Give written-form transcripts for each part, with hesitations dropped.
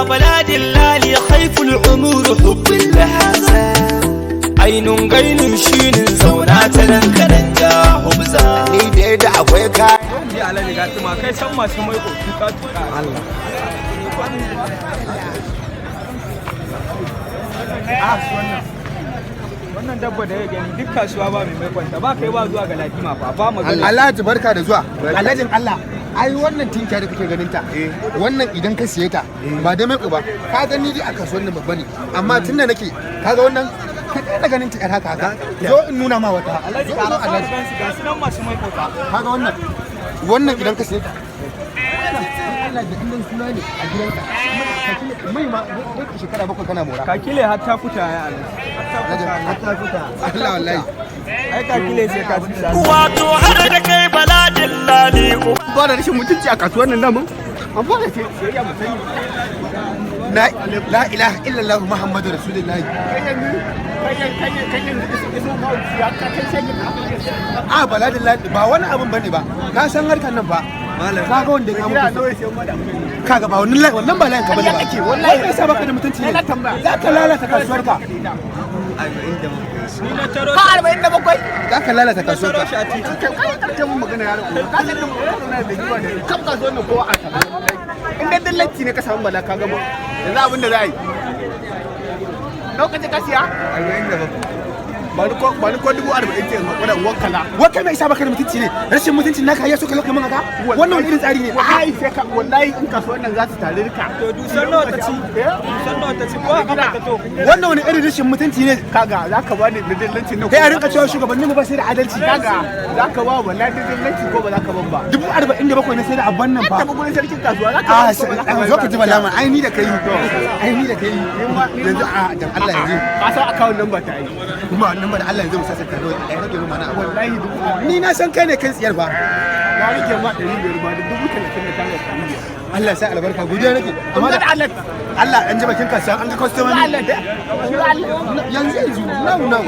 Baladin lali haiful umuru hubbin lahaza. Ainun gainun shinin zauna ta nan kaɗan ja hubza. Ni dai da akwai ka. Ji Alhaji ga tuma kai san masu maiko tuka tuka. Allah. Ah, wannan. Wannan dabba da ya gani duk kasuwa ba mai maikonta ba, kai ba zuwa ga Ladima fa ba magana. Alhaji, barka da zuwa. Alhajin Allah. Ai wannan tinkiya da kake ganin ta, wannan idan ka siye ta ba dai mai ba. Ka gani dai a kasuwar nan babba ne. Amma tunda nake kaga wannan, ka daina ganin ta yar haka haka. Zo in nuna ma wata. Alhaji, Zo, zo, ga Alhaji. Ga su nan masu maiko fa. Kaga wannan. Wannan idan ka siye ta. Allah da indan suna ne a gidanka. Mai ma dai shekara 7 kana mora. Kakile har ta fita ya Allah. Alhaji, Har ta fita. Allah wallahi. Ai kakile sai ka fita. Wato har da kai baladin lali. Ba da rashin mutunci a kasuwar nan damun an fara ce siyayya mu sani. La la ilaha illallah Muhammadu Rasulullahi. Kai yanzu iso ma ya ka kai sai ka. A baladin ladi ba wani abun bane ba. Ka san harkar nan fa. Ka ga wanda ya kama gida kusa. nawa sai ma da akwai. Kaga ba wannan wannan ba layin ka bane ba. Kake, wallahi. Wannan yasa baka da mutunci ne. Na tambaya. Za ka lalata kasuwar ka. Ni na taro Ka 47. Za ka lalata na kasuwar taro ka. shi a titi. Kai karke mun magana yaro. Ka san da mun na da giwa da kam kasuwar nan kowa a samu. In dai dillanci ne ka samu bala ka gama. Yanzu abin da za a yi. Lokacin ka siya? 47. Ba ni ko 40,000 ce in hakura in wakkala. Wai kai mai isa baka da mutunci ne. Rashin mutuncin naka ya so ka lokacin haka. Wannan wani irin tsari ne? Wallahi sai ka, wallahi in kasuwar nan za su tare ka. To dusar nawa ta ci? Dusar nawa ta ci ko a kafa ta to? Wannan wani irin rashin mutunci ne? Kaga za ka bani da dillancin nan. Kai a rinka cewa shugabannin mu ba sai da adalci. Kaga za ka ba wallahi da dillanci ko ba za ka ban ba? 47,000 na sai da abban nan fa. Tafi gurin sarkin kasuwa za ka A ban ko ba za ka ban? zo ka ji bala man, ai ni da kai, ai ni da kai yanzu a dan Allah yanzu. Ka san account number ta yi. Kuma wannan ba da Allah yanzu mu sasanta da ya rage mu mana. Wallahi dubu Ni na san kai ne kan tsiyar ba. Na rike ma 500 ba da 39,500. Allah ya sa albarka, godiya nake. Amma da Allah Allah an ji bakin kasuwa an ga customer. Allah da Allah. Yanzu yanzu now now.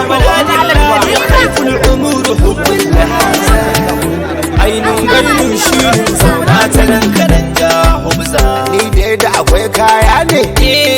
Baladin lali haiful umuru hubbin lahaza. Ainun gainun